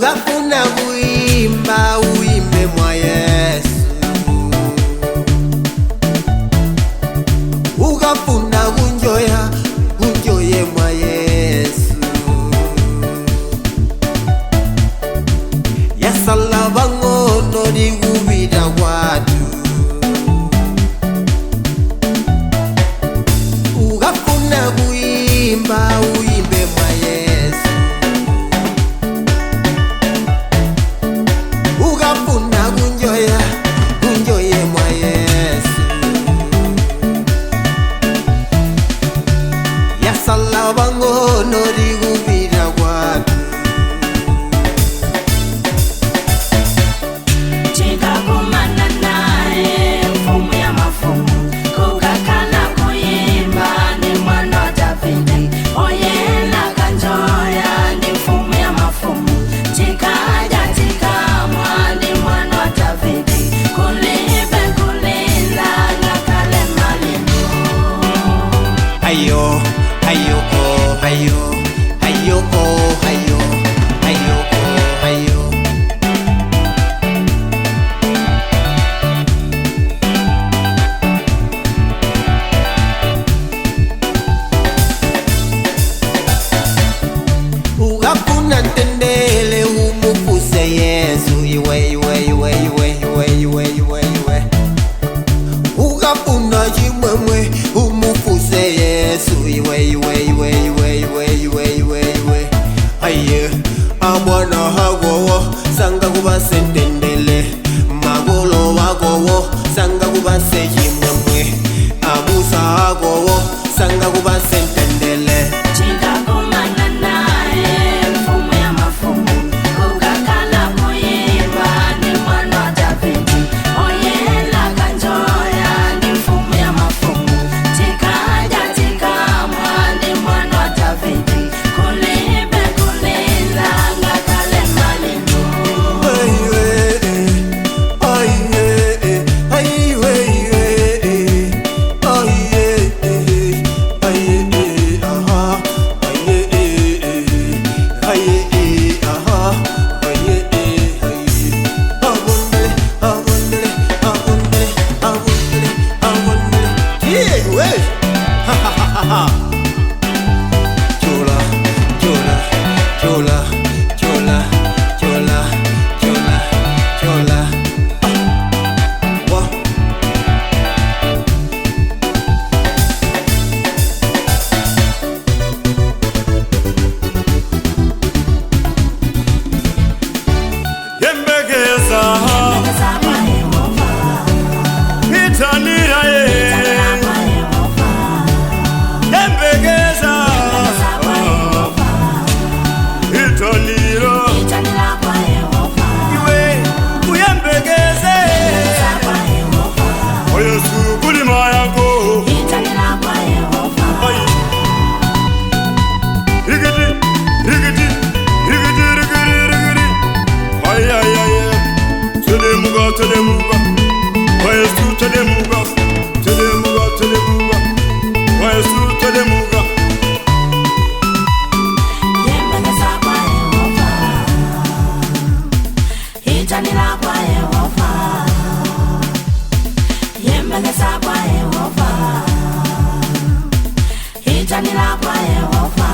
Ukafuna kuimba uimbe mwa Yesu. Ukafuna kunjoya unjoye mwa Yesu. Yasala bangono likubita kwathu. Ukafuna kuimba uimbe mwa Yesu. Ukafuna kunjoya unjoye mwa Yesu. Yasala bangono likubita kwathu. Tikakumana naye mfumu ya mafumu, kukakala kuimba ni mwana wa Davidi, oyena kanjoya ni mfumu ya mafumu, tikaja tikamwa ni mwana wa Davidi, kulibe kulila ngakale malimo. Ayo, ayo, oh, ayo, ayo, oh, ayo, ayo, oh, ayo. Ukafuna ntendele umufuse Yesu, iwe, iwe, iwe, iwe, iwe, iwe, iwe, iwe. Ukafuna chimwemwe umufuse Yesu, iwe, iwe, iwe, iwe, iwe, iwe, iwe, iwe. Aye, abwana hagowo sanga kubase ntendele, magolo wagowo sanga kubase chimwemwe, abusa hagowo sanga kubase ntendele. Tikakumana naye mfumu ya mafumu, kukakala kuimba ni mwana wa Davidi, oyena kanjoya ni mfumu ya mafumu, tikaja tikamwa ni mwana wa Davidi, kulibe kulila ngakale malimo. Chola, chola, chola, chola, chola, chola, chola. Wa. Yembekeza Yembekeza Yehova, itanira ye Yehova, Yembekeza Yehova, itanira itanira kwa Yehova, iwe uyembekeze kwa Yehova, Yesu kulima yako itanira kwa Yehova. Ai. Rigidi rigidi rigidi rigidi rigidi ay ay ay Telemuga telemuga Yesu telemuga telemuga telemuga Yesu telemuga Yembekeza kwa Yehova, itanira kwa Yehova. Yembekeza kwa Yehova, itanira kwa Yehova.